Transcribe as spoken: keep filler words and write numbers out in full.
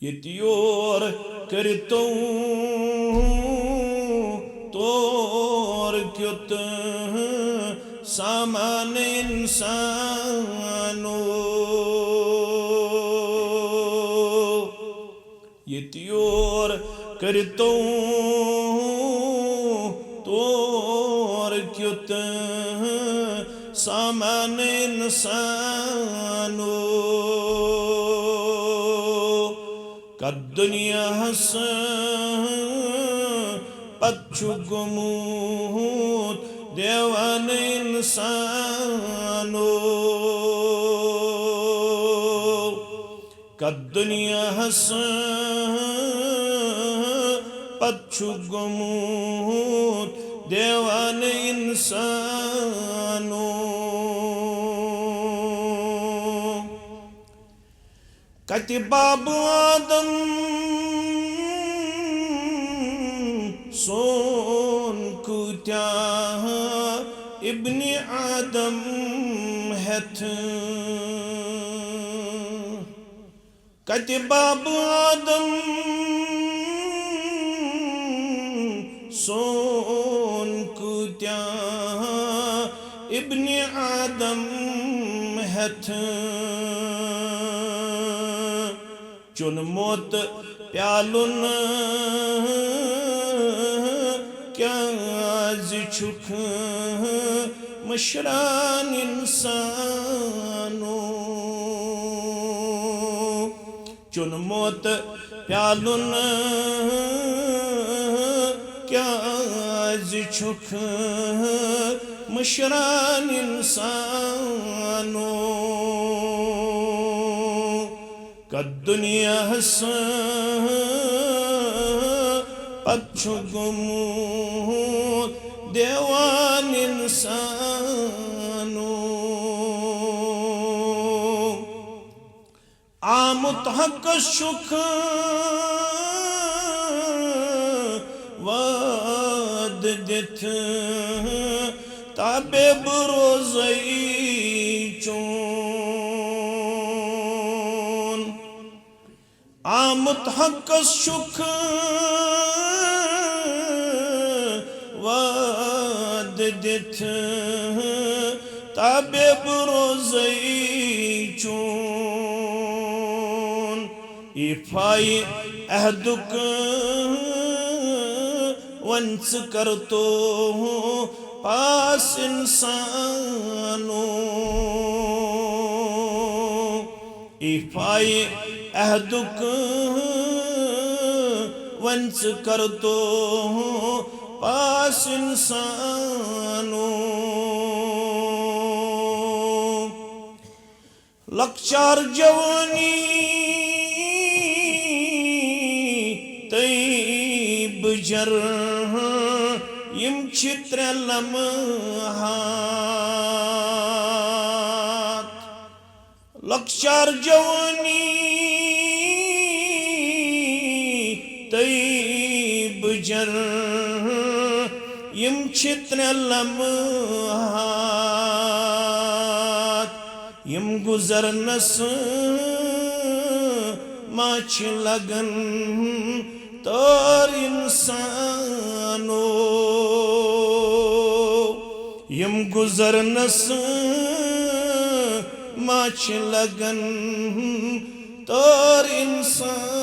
ییٚتہِ یور کٔرِتو تور کیُت سامان اِنسانو۔ ییٚتہِ یور کٔرِتو تور کیُت سامان اِنسانو۔ کتھ دُنیاہس پتہٕ چھُ گوٚمُت دیوانہٕ اِنسانو۔ کتھ دُنیاہس پتہٕ چھُ گوٚمُت دیوانہٕ اِنسانو۔ کتہِ بابہٕ آدم سون کۭتیاہ ابنِ آدم ہٮ۪تھ۔ کتہِ بابہٕ آدم سون کۭتیاہ ابنِ آدم ہٮ۪تھ۔ چوٚنمُت پیالُن کیٛازِ چھُکھ مٔشران اِنسانو؟ چوٚنمُت پیالُن کیٛازِ چھُکھ مٔشران اِنسانو؟ کتھ دُنیاہس پتہٕ چھُ گوٚمُت دیوان اِنسانو۔ آمُت حقس چھُکھ وعدٕ دِتھ، تابع بہٕ روزَے چون۔ آمُت حقس چھُکھ وعدٕ دِتھ، تابع بہٕ روزَے چون۔ ایفایہِ عہدُک وۄنۍ ژٕ کر تو پاس اِنسانو۔ ایفایہِ عہدُک وۄنۍ ژٕ کر تو پاس اِنسانو۔ لۄکچار جوٲنی تہٕ بٕجر، یِم چھِ ترٛےٚ لمحات۔ لۄکچار جوٲنی تہٕ بٕجر، یِم چھِ ترٛےٚ لمحات، یِم گُزرنس ما چھِ لگان تار اِنسانو۔ یِم گُزرنس ما چھِ لگان تار اِنسانو۔